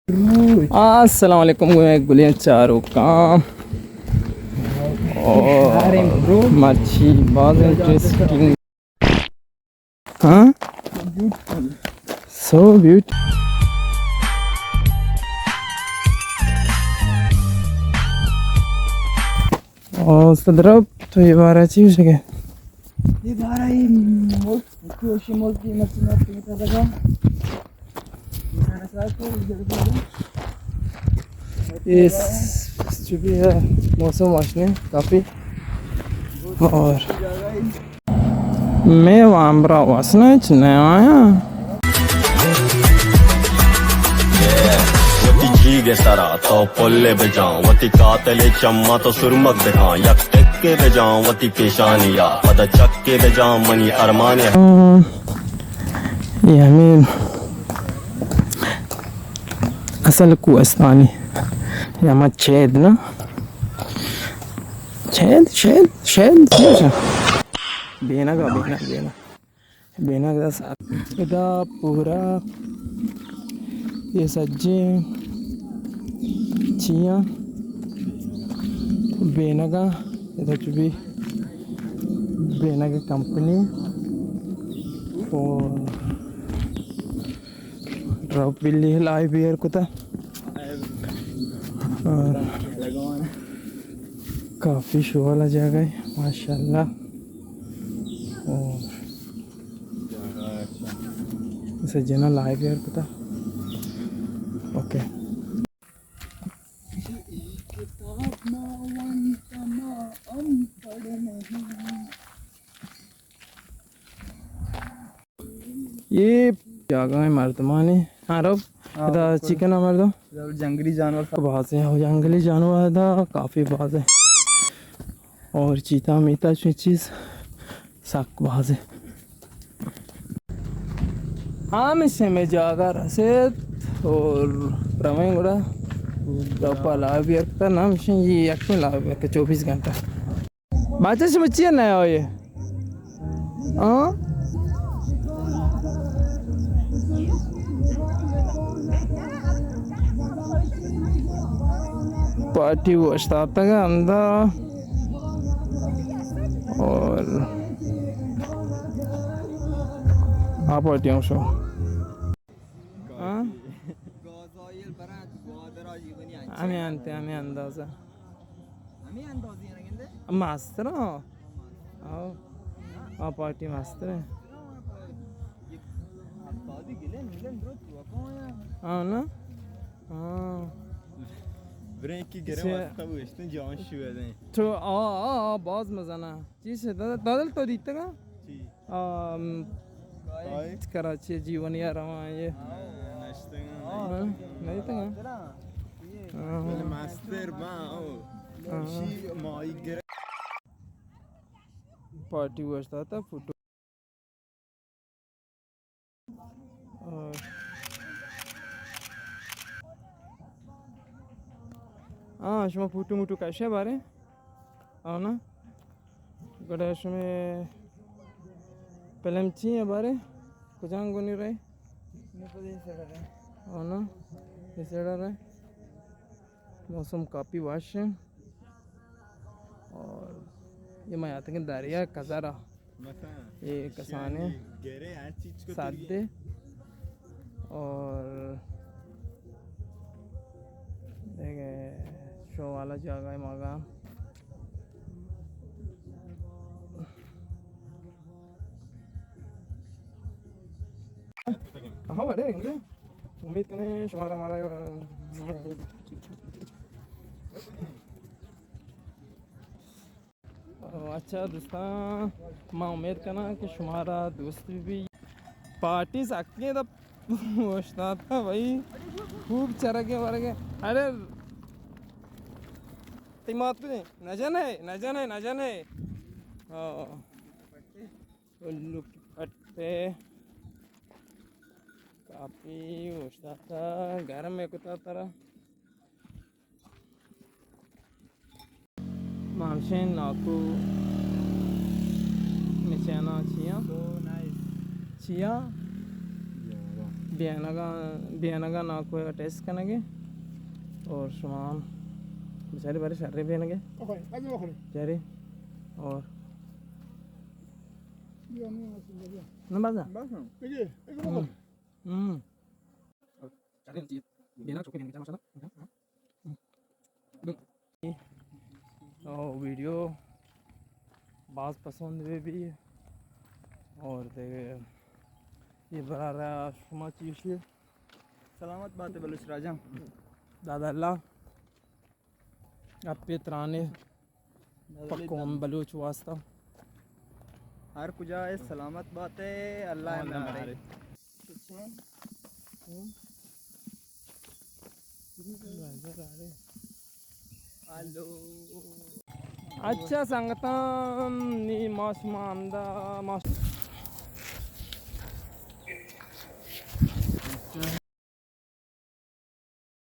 السلام علیکم، گوئے گلیں چاروکاں۔ او، مرچی باز انٹرسٹنگ۔ ہاں؟ So beautiful. او استاد رب، تو یہ بارہ چی ہو سکے؟ یہ بارہ ہی ملک، کوشی ملک کی مسلمات کی طرح۔ یہ س-، چونکہ ہے موسم واشنے کافی۔ اور میں وام را واسنا چ نہ آیا۔ وتی جیگ ءِ سرا تو پل بجان، وتی قاتل ءِ چماں تو سرمگ بکن، یک ٹکے بجان وتی پیشانی ءَ، پدا چکے بجان منی ارمان ءَ۔ ہاں، یہ ہمیں اصل کوہستانی، یہ ہمیں چید نا، چید، چید، چید، چید۔ بینگا، بینگ، بینگ۔ بینگ دا ساتھ۔ ادا پورا یہ سجے چیاں بینگا، ادا چو بھی بینگ کمپنی اور ڈراپ بلی لائیو ایئر کتا۔ اور کافی شغل جگہ ہے، ماشاءاللہ۔ اور اسے جنا لائیو ایئر کتا۔ اوکے۔ یہ جاگہ ہے مردمانی۔ ہاں، رب۔ ہاں، ادا بالکل۔ چیکن ہے مردم؟ ادا جنگلی جانور۔ باز ہیں، جنگلی جانور ادا کافی باز ہیں۔ اور چیتا میتا چی چیز سک باز ہیں۔ ہاں، ہمیں سے میں جاگہ رسید اور رویں گڑا۔ دپا لائیو ایئر کتا نام شن، یہ یک میں لائیو ایئر کتا چوبیس گھنٹہ۔ بچہ شما چیئے نہ آئے؟ ہاں؟ پارٹی اوشتاتگ اندا اور آ پارٹی ہم شو۔ ہاں؟ ہمیں انت، ہمیں اندازہ۔ ہمیں اندازی رنگندے؟ ماستر ہاں۔ آؤ۔ آ پارٹی ماستر ہے۔ ہاں نا؟ ہاں۔ برینکی گرم اسے است، وہ اشتن جان شو ہے۔ تو آ، آ، آ، باز مزہ نا۔ چیز ہے، دادل تو دیتگا؟ چی؟ آم، آئی؟ کراچی جیونی ءَ رواں یہ۔ نشتگاں، ہاں، نہیں۔ نہیں تو ہاں۔ ہاں۔ بلے ماستر با، او۔ ہاں۔ شی مائی گر۔ پارٹی وشتا تھا فوٹو۔ اور ہاں، شما فوٹو موٹو کشے بارے؟ آؤ نا۔ گڑا شمے پلم چی ہے بارے؟ کجان گونی رہے؟ آؤ نا۔ اس سائیڈ رہے۔ موسم کافی وش ہے۔ اور یہ میں آتے ہیں دریا کزارا۔ اے کسانیں سد ءَ اور دیگہ شو والا جاگہ ہے ماگا۔ ہاں، بڑے ہیں۔ امید کریں شمارا ہمارا اچھا دوستاں، ما امید کناں کہ شمارا دوست بی۔ پارٹی سکیں دا اوشتاتا بھائی، خوب چرگے ورگے۔ ارے، تئی مات کو نہ جانے، نہ جانے، نہ جانے۔ ہاں۔ الو کی پٹے۔ کافی اوشتاتا، گرم ہے کتا ترا۔ مانشین ناکو مچینا چیا؟ So nice. چیا؟ بینگا، بینگا ناکو ءَ ٹیسٹ کنگے اور شما بچاری بارے شرے بینگے۔ اوکے، اگے اوکے۔ چاری اور یہ نہیں ہے، سندر ہے۔ نہ بس۔ بس نا۔ اگے، اگے اوکے۔ ہم۔ ہم۔ چاری چیز۔ بینگا چوکے بینگے، ماشاءاللہ۔ او ویڈیو باز پسند بہ بی۔ اور دگہ یہ برارا شما چیشی۔ سلامت بات بلوچ راجا۔ دادا اللہ اپے ترانے دادا پہ اللہ قوم دادا۔ بلوچ واسطہ۔ ہر کجا ہے سلامت بات ہے، اللہ اللہ مارے۔ مارے۔ اچھا سنگتاں، نی ما شما ہمدا ما